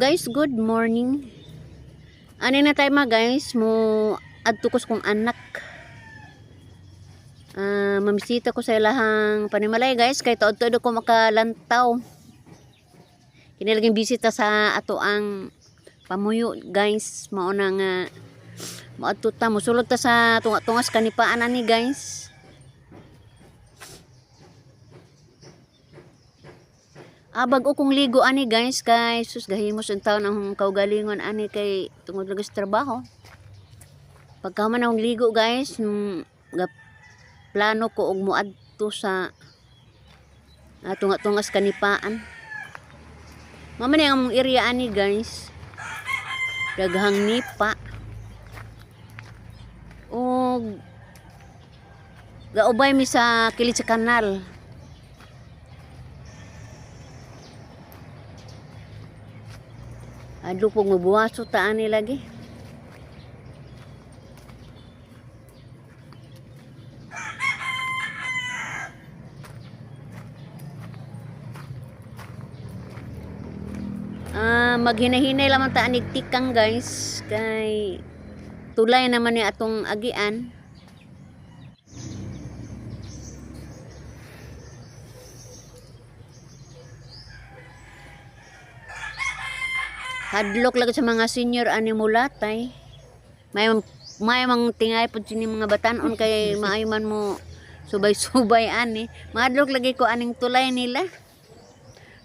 Guys, good morning. Ani na tayo ma guys, mo adto ko sa kong anak. Ah, mamisita ko sa ilahang panimalay, guys, kay tuod-tuod ko makalantaw. Kini laging bisita sa ato ang pamuyo, guys, mao na nga moadto ta, mosulod ta sa tunga-tungas kanipaan ani, guys. Ah, bag-o kong ligo ani, guys, kay sus, gahimos ang taon ang kaugalingon ani kay tungod lagi sa trabaho. Pagkahuman akong ligo, guys, ga plano ko og moadto sa tunga-tungas kanipaan. Mao man ang among area ani, guys. Daghang nipa. Og gaubay mi sa kilid sa kanal. Adlo pog mabuwaso ta ani lagi. Ah, maghinahinay lamang ta anig tikang, guys, kay tulay naman ni atong agian. Hadlok lagi sa mga senior ani mulatay. May mang tingay pud sini mga batanon kay maayo man mo subay-subay ani. Mahadlok lagi ko aning tulay nila.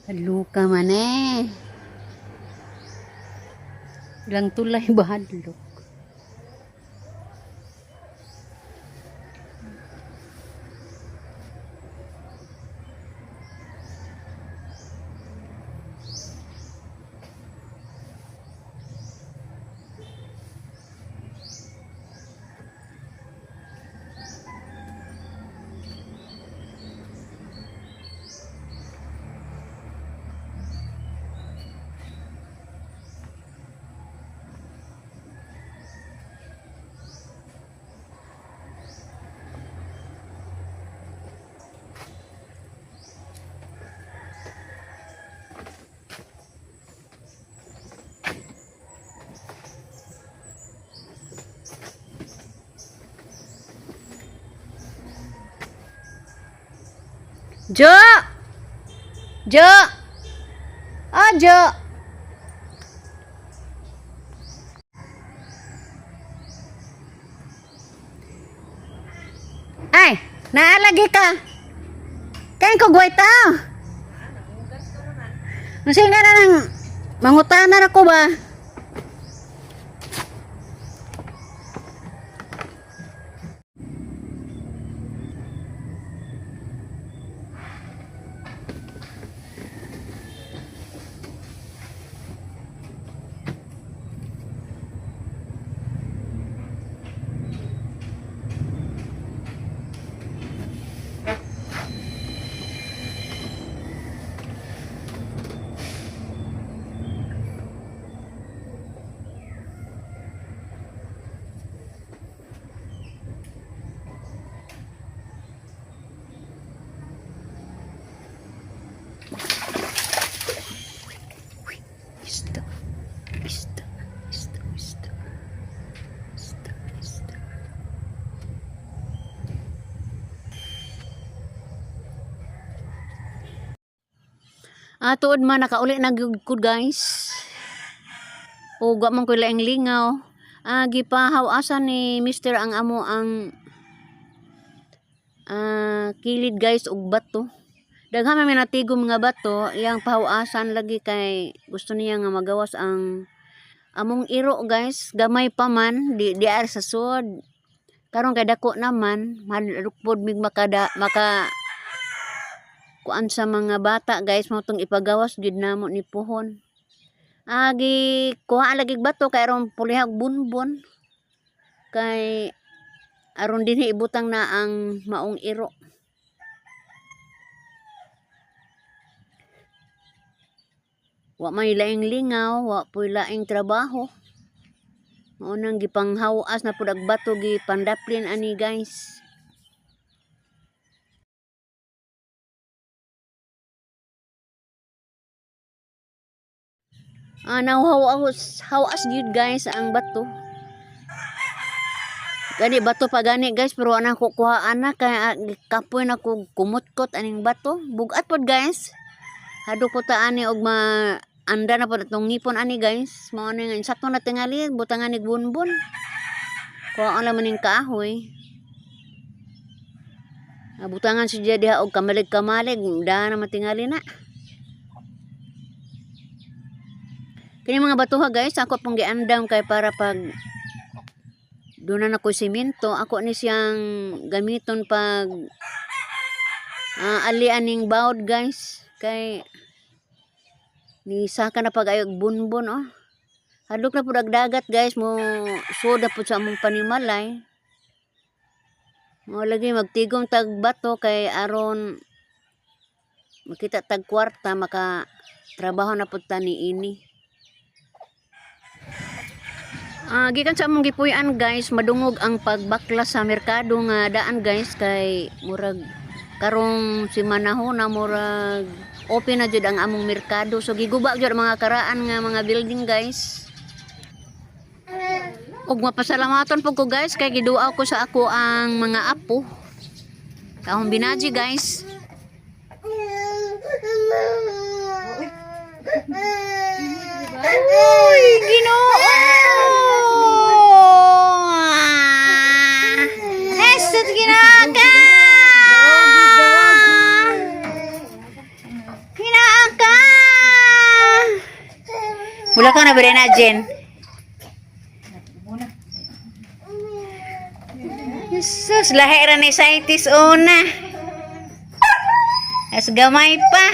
Hadloka man eh. Ilang tulay ba hadlok? Jo! Jo! Ah, Jo! Ay, naalagi ka. Kain ko gwayta. Kasi nga na nang mangutana ra ko ba? Isda. Isda. Isda. Isda. Isda. Isda. Ah, tuod man nakauli na gyud ko, guys. Ug wa man koy laing lingaw. Ah, gipahaw-asan ni Mister ang amo ang kilid, guys, og bato. Daghan man may natigo mga bato, iyang pahaw-asan lagi kay gusto niya nga magawas ang among iro, guys, gamay pa man di di ar sa sud. Karon kay dako naman, mahadlok mig makada maka kuan sa mga bata, guys, mao tong ipagawas gyud namo ni puhon. Ah, gi kuha lagi bato kay aron pulihag bunbon. Kay aron dinhi ibutang na ang maong iro. Wa may laing lingaw, wa poy laing trabaho. Mao nang gipanghawas na pud ag bato, gipandaplin ani, guys. Nahawas hawas gyud, guys, ang bato. Gani bato pa gani, guys, pero anang kukuha ana kay kapoy na ko kumutkot aning bato. Bugat pod, guys. Hadlok po ta ani og ma anda na pod atong ngipon ani, guys. Mao ni nga insakto na tingali butangan ni bunbon. Kuhaan lang man ning kahoy. Butangan siya diha og kamalig-kamalig, daan na matingali na. Kini mga batuha, guys, ako pong giandam kay para pag doon na ko simento, ako ni siyang gamiton pag ali aning bawd, guys, kay ni saka na pag ayog bunbon, oh. Hadlok na pud ag dagat, guys, mo soda pud sa among panimalay. Mo lagi magtigom tag bato kay aron makita tag kwarta, maka trabaho na pud ta ni ini. Gikan sa among gipuy-an, guys, madungog ang pagbakla sa merkado nga daan, guys, kay murag karong simanahon na murag open na jud ang among merkado. So giguba jud ang mga karaan nga mga building, guys. Ug mapasalamaton pud ko, guys, kay giduaw ko sa ako ang mga apo. Kaong binaji, guys. Uy, Ginoo! Hesot ginaka! Ginaka! Mula ka na ba na, Jen? Jesus, lahi ra ni sitis una. As gamay pa.